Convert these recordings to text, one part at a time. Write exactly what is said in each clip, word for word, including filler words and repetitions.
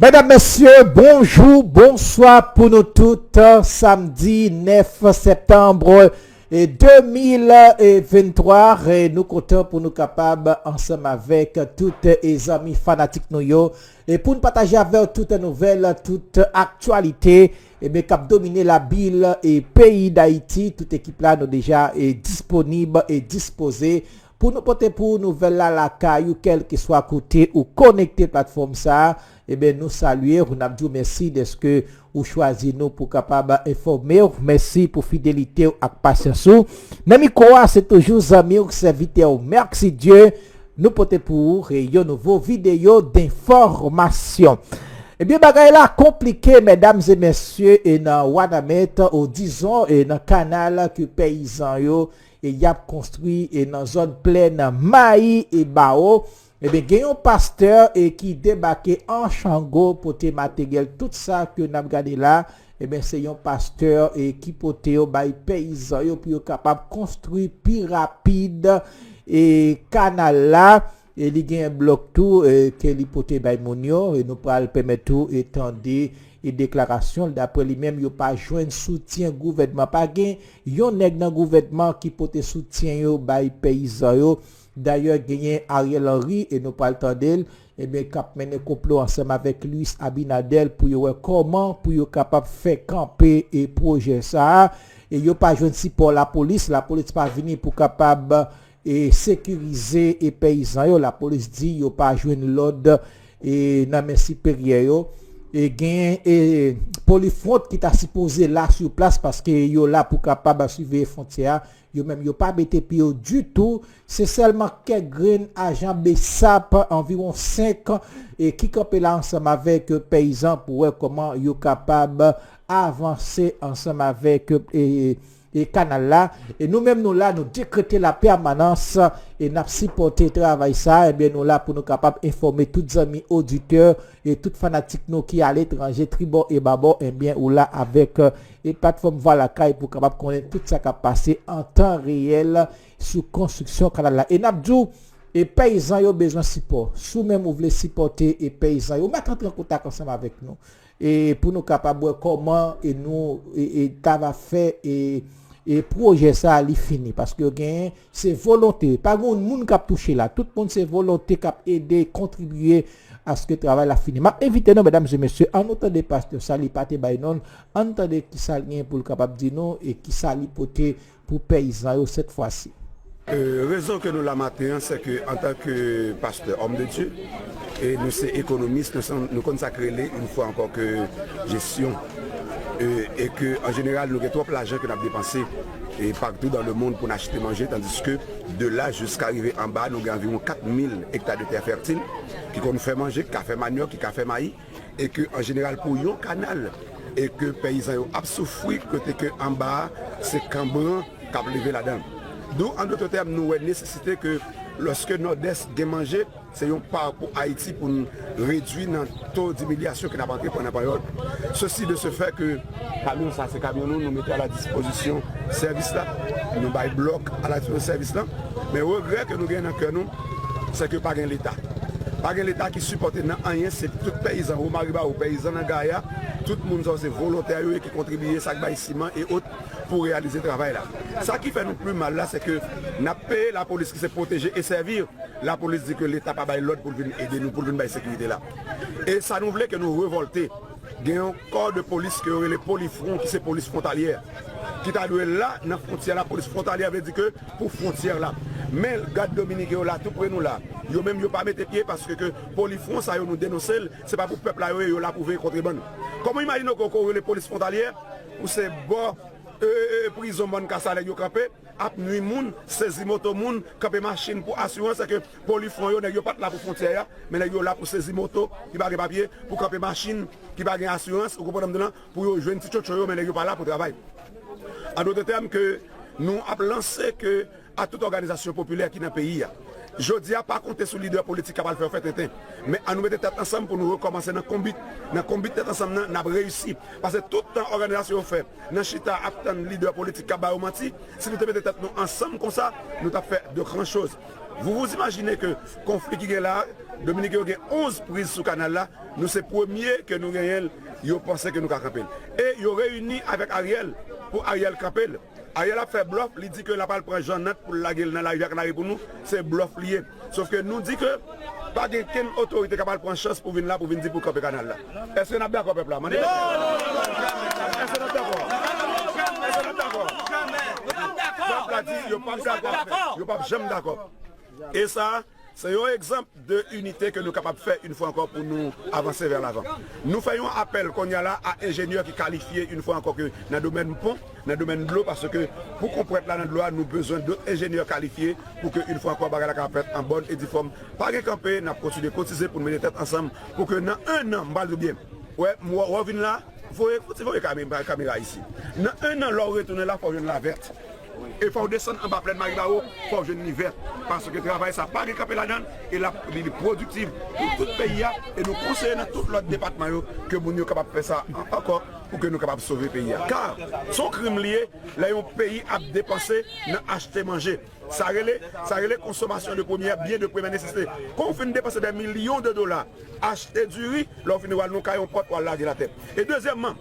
Medam, mesye, bonjou, bonswa pou nou tout. Samdi nèf septanm e de mil venntwa, e nou kontan pou nou kapab ansanm avèk tout e zanmi fanatik nou yo e pou n pataje avè w tout nouvèl, tout aktyalite, ebyen, k ap domine labil e peyi Dayiti. Tout ekip la, nou deja e disponib e dispoze pou nou pote pou ou nouvèl la lakay ou, kèlkeswa kote ou konekte platfòm sa a. Ebyen, nou salye w, n ap di w mèsi dèske ou chwazi nou pou kapab enfòme w. Mèsi pou fidelite w ak pasyans ou. Nan mikwo a, se toujou zanmi w, sèvitè w, Mèksi Dye. Nou pote pou ou e yon nouvo videyo denfòmasyon. Ebyen, bagay la konplike, medam e mesye, e nan Wanament, ou dizon, e nan kanal ke peyizan yo, e y ap konstwi, e nan zòn plèn Mayi e Bawo. Ebyen, gen yon pastè, e ki debake an chango, pote materyèl, tout sa ke n ap gade la, ebyen, se yon pastè, e ki pote yo bay peyizan yo pou yo kapab konstwi pi rapid, e kanal la. E li gen blòk tou, e, ke li pote bay moun yo, e nou pral pèmèt ou, e, tande, e, deklarasyon l. Daprè li menm, yo pa jwenn soutyen gouvènman. Pa gen yon nèg nan gouvènman ki pote soutyen yo bay peyizan yo. Dayè, genyen Ariel Henry, e nou pral tande l, ebyen, k ap mennen konplo ansanm avèk Luis Abinader pou yo wè kòman pou yo kapab fè kanpe, e, pwojè sa a. E yo pa jwenn sipò lapolis. Lapolis pa vini pou kapab e sekirize e peyizan yo. Lapolis di yo pa jwenn lòd e nan men siperyè yo. E gen e Polifront ki ta sipoze la sou plas paske yo la pou kapab siveye fwontyè a. Yo menm yo pa mete pye yo ditou. Se sèlman kèk grenn ajan BSAP, anviwon senk, e ki kanpe la ansanm avèk peyizan pou wè kòman yo kapab avanse ansanm avèk e e kanal la. E nou menm nou la, nou dekrete lapèmanans e n ap sipòte travay sa. Ebyen, nou la pou nou kapab enfòme tout zanmi oditè e tout fanatik nou ki aletranje, tribò e babò. Ebyen, ou la avèk e platfòm Vwa Lakay pou kapab konnen tout sa k ap pase an tan reyèl sou konstriksyon kanal la. E n ap di w, e peyizan yo bezwen sipò. Si w menm ou vle sipòte e peyizan yo, ou mèt antre an kontak ansanm avèk nou e pou nou kapab wè kòman e nou e, e ta va fè e, e pwojè sa a li fini. Paske yo genyen, se volonte. Pa gen yon moun k ap touche la. Tout moun se volonte k ap ede, kontribye aske travay la fini. M ap envite nou, medam e mesye, ann nou tande pastè sa, li pa te bay non l. Ann tande kisa l gen pou l kapab di nou e kisa li pote pou peyizan yo sèt fwa si. Euh, rezon ke nou la maten an, se ke antanke pastè, homme de Dieu, e nou se ekonomis, nou, se, nou konn sa k rele, yon fwa ankò, ke jesyon. Euh, e ke, an jeneral, nou gen twòp lajan ke n ap depanse e partou dans le monde pou n achte manje, tandiske de la jiska rive anba, nou gen anviwon kat mil ekta de tè fètil ki konn fè manje, ki ka fè manyòk, ki ka fè mayi, e ke an jeneral pou yon kanal, e ke peyizan yo ap soufri kote ke anba a se kanbran k ap leve ladan l. Donk, an dòt tèm, nou wè nesesite ke lòske Nòdès gen manje, se yon pa pou Ayiti pou n redui nan to dimilyasyon ke n ap antreprann nan panyòl. Sesi de se fè ke kamyon sa, se kamyon nou, nou mete a la dispozisyon sèvis la, nou bay blòk a la dispozisyon sèvis la. Men regrè ke nou gen nan kè nou, se ke pa gen Leta. Pa gen Leta ki sipòte nan anyen, se tout peyizan Womariba, ou peyizan nan Gaya, tout moun sa yo se volontè yo ye ki kontribiye, sa k bay siman e ot pou reyalize travay la. Sa ki fè nou pli mal la, se ke n ap peye lapolis ki se pwoteje e sèvi. Lapolis di ke Leta pa bay lòd pou l vin ede nou, pou l vin bay sekirite la. E sa nou vle, ke nou revòlte. Gen yon kò de polis ke yo rele Polifwon, ki se polis fwontalyè, ki ta dwe la nan fwontyè la. Polis fwontalyè vle di ke pou fwontyè la. Men gad dominiken yo la tou pre nou la. Yo menm yo pa mete pye paske ke Polifwon sa yo nou denonse l, se pa pou pèp la yo ye, yo la pou veye kontrebann. Kòman w imajine w ke w rele polis fwontalyè, ou se bò e, e, e, prizon Mòn Kasalèg yo kanpe, ap nwi moun, sezi moto moun, kanpe machin pou asirans, sèke Polifwon yo, nèg yo pa t la pou fwontyè a, men nèg yo la pou sezi moto ki pa gen papye, pou kanpe machin ki pa gen asirans, ou konprann m di w lan, pou yo jwenn ti tchotcho yo, men nèg yo pa la pou travay. An dòt tèm, ke nou ap lanse ke a tout òganizasyon popilè ki nan peyi a, Jodi a, pa konte sou lidè politik k ap al fè w fè tenten. Men ann nou mete tèt ansanm pou nou rekòmanse nan konbit. Nan konbit tèt ansanm nan, n ap reyisi. Paske tout tan òganizasyon yo fè nan chita ap tann lidè politik k ap ba yo manti, si nou te mete tèt nou ansanm konsa, nou t ap fè de gran choz. Vous vous imaginez que konfli ki gen la a, Dominiken yo gen onz priz sou kanal la, nou se premye ke nou genyen l, yo panse ke nou ka kanpe l. E yo reyini avèk Ariel pou Ariel kanpe l. Ariel ap fè blòf, li di ke l ap al pran Jeannette pou l lage l nan larivyè Kanari pou nou, se blòf li ye. Sòf ke nou di ke pa gen kenn otorite k ap al pran chans pou vin la, pou vin di pou kanpe kanal la. Èske n ap dakò, pèp la? Mande. Èske n ap dakò? Èske n ap dakò? Pèp la di yo p ap dakò, yo p ap janm dakò. E sa, se yon egzanp de inite ke nou kapab fè yon fwa ankò pou nou avanse vè lavan. Nou fè yon apèl kounye a la a enjenyè ki kalifye yon fwa ankò ke nan domèn pon, nan domèn dlo, paske pou konpwèt la nan dlo a, nou bezwen dòt enjenyè kalifye pou ke yon fwa ankò bagay la ka fèt an bòn e di fòm. Pa gen kanpe, n ap kontinye kotize pou n mete tèt ansanm pou ke nan en an, m pral di w byen, wè, m wè, wè w vin la, voye, fouti voye kame-, kamera isi. Nan en an, lè w retounen la, fò w jwenn lavèt. E fò w desann anba plèn Maribawo, fò w jwenn li vèt. Paske travay sa pa gen kanpe ladan l, e l ap, li, li pwodiktif pou tout peyi a, e nou konseye nan tout lòt depatman yo ke moun yo kapab fè sa an-, ankò pou ke nou kapab sove peyi a. Ka, se yon krim li ye, lè yon peyi ap depanse nan achte manje. Sa rele, sa rele consommation de première, bien de première nécessité. Kan w fin depanse des millions de dollars, achte diri, lè w fin w al nan kay yon pòt, w al lage l atè. E dezyèmman,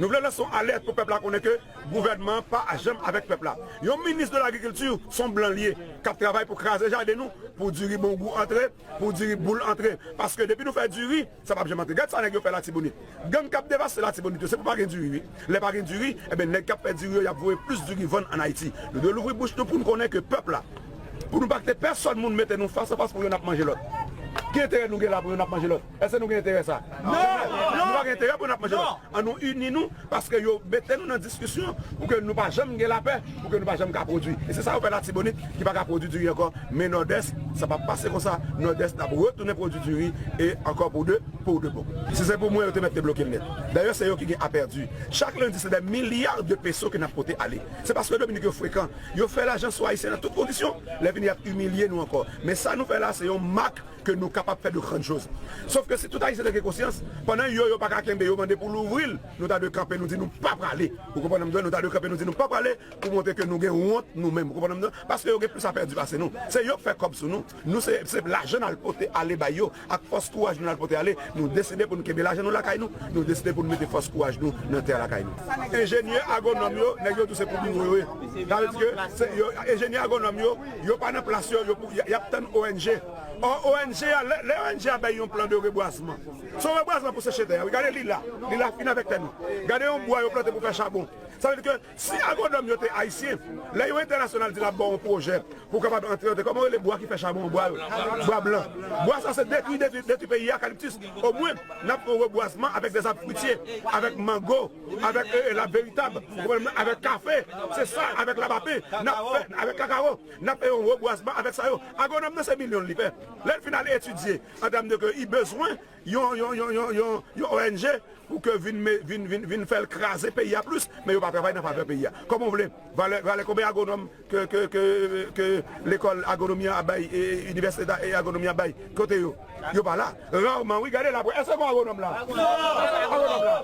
nou vle lanse yon alèt pou pèp la konnen ke gouvènman an pa janm avèk pèp la. Yon minis de lagrikilti, se yon blan li ye, k ap travay pou kraze jaden nou, pou diri bongou antre, pou diri boul antre. Paske depi nou fè diri, sa p ap janm antre. Gad sa nèg yo fè Latibonit. Gang k ap devaste Latibonit yo, se pou pa gen diri, wi. Lè pa gen diri, enben, nèg k ap fè diri yo, y ap voye plis diri vann ann Ayiti. Nou dwe louvri bouch nou pou n konnen ke pèp la, pou nou pa kite pèsòn moun mete nou fas an fas pou youn ap manje lòt. Ki enterè nou gen la pou youn ap manje lòt? Èske nou gen enterè sa? Non! Nou pa gen enterè pou youn ap manje lòt. An nou ini nou, paske yo mete nou nan diskisyon pou ke nou pa janm gen lapè, pou ke nou pa janm ka pwodui. E se sa yo fè Latibonit ki pa ka pwodui diri ankò. Men Nòdès, sa p ap pase konsa. Nòdès, n ap retounen pwodui diri e ankò pou de, pou de bon. Si se pou mwen, yo te mèt te bloke l nèt. Dayè, se yo ki gen a pèdi. Chak lendi, se des milliards de pesos ke n ap pote ale. Se paske Dominik yo frekan. Yo fè lajan sou Ayisyen nan tout kondisyon. Lè vini, y ap imilye nou ankò. Men sa nou fè la, se yon mak ke nou kapab fè de grann choz. Sòf ke si tout Ayisyen te gen konsyans, pandan yo, yo pa ka kenbe, yo mande pou louvri l, nou ta dwe kanpe, nou di nou pa prale. Ou konprann m byen? Nou ta dwe kanpe, nou di nou pa prale pou montre ke nou gen wont nou menm. Ou konprann m byen? Paske yo gen plis a pèdi pase nou. Se yo k fè kòb sou nou. Nou se, se lajan n al pote ale bay yo, ak fòs kouraj nou n al pote ale. Nou deside pou nou kenbe lajan nou lakay nou. Nou deside pou nou mete fòs kouraj nou nan tè lakay nou. Enjenyè agwonòm yo, nèg yo tou se pou biwo yo ye. Sa vle di ke se yo, enjenyè agwonòm yo, yo pa nan plas yo, yo pou, y, y ap tann O N G. Ò, O N G a, lè, lè O N G a bay yon plan de rebwazman, se yon rebwazman pou seche tè a, wi. Gade li la, li la fin avèk tè nou. Gade yon bwa yo plante pou fè chabon. Sa vle di ke si agwonòm yo te ayisyen, lè yon entènasyonal di l ap ba w yon pwojè pou w kapab antre, antre, kòman yo rele bwa ki fè chabon an bwa yo? Bwa blan. Bwa sa se detwi, detwi, detwi peyi a, eucalyptus. Omwen, n ap fè yon rebwazman avèk dèzab fwitye, avèk mango, avèk, e, e, la veritab, ou konprann mwen, avèk kafe, se sa, avèk labapen, n ap fè, avèk kakawo, n ap fè yon rebwazman avèk sa yo. Agwonòm nan se milyon li fè. Lè l fin al etidye, an tèm de ke li bezwen yon, yon, yon, yon, yon, yon O N G pou ke vin, vin, vin, vin fè l kraze peyi a plis, men yo pa travay nan favè peyi a. Kòman w vle? Valè, valè konbyen agwonòm ke, ke, ke, ke lekòl agwonomi a bay, e, e, inivèsite da-, e, agwonomi a bay? Kote yo? Yo pa la. Raman, wi, gade la, èske gon agwonòm la? Èske gon agwonòm la?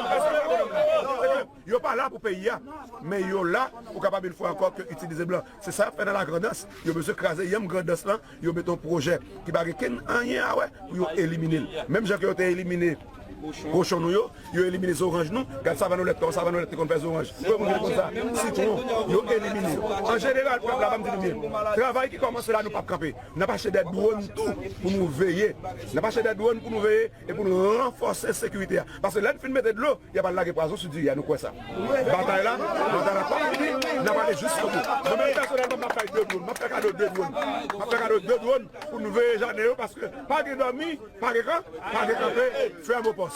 Èske gon agwonòm la? Yo pa la pou peyi a, men yo la pou kapab yon fwa ankò ke itilize blan. Se sa y ap fè nan Lagrandans. Yo bezwen kraze yanm Grandans lan, yo mete yon pwojè ki pa gen kenn anyen a wè pou yo elimine l. Menm jan ke yo te elimine kochon nou yo, yo elimine zoranj nou. Gad Savann Olèt, kòman Savann Olèt te konn fè zoranj. Ou wè moun ki te konn sa? Sitwon, yo elimine yo. An jeneral, pèp la, ban m di nou byen, travay ki kòmanse la, nou p ap kanpe. N ap achte de dwòn tou pou nou veye. N ap achte de dwòn pou nou veye e pou nou ranfòse sekirite a. Paske lè n fin mete dlo, y ap al lage pwazon sou diri a, nou kwè sa. Batay la, batay la p ap fini, n ap ale jiskobou. Mwen menm pèsonèlman, m ap bay de dwòn, m ap fè kado de dwòn. M ap fè kado de dwòn pou nou veye jaden yo, paske pa gen dòmi, pa gen kan, pa gen kanpe, fèm o pòs.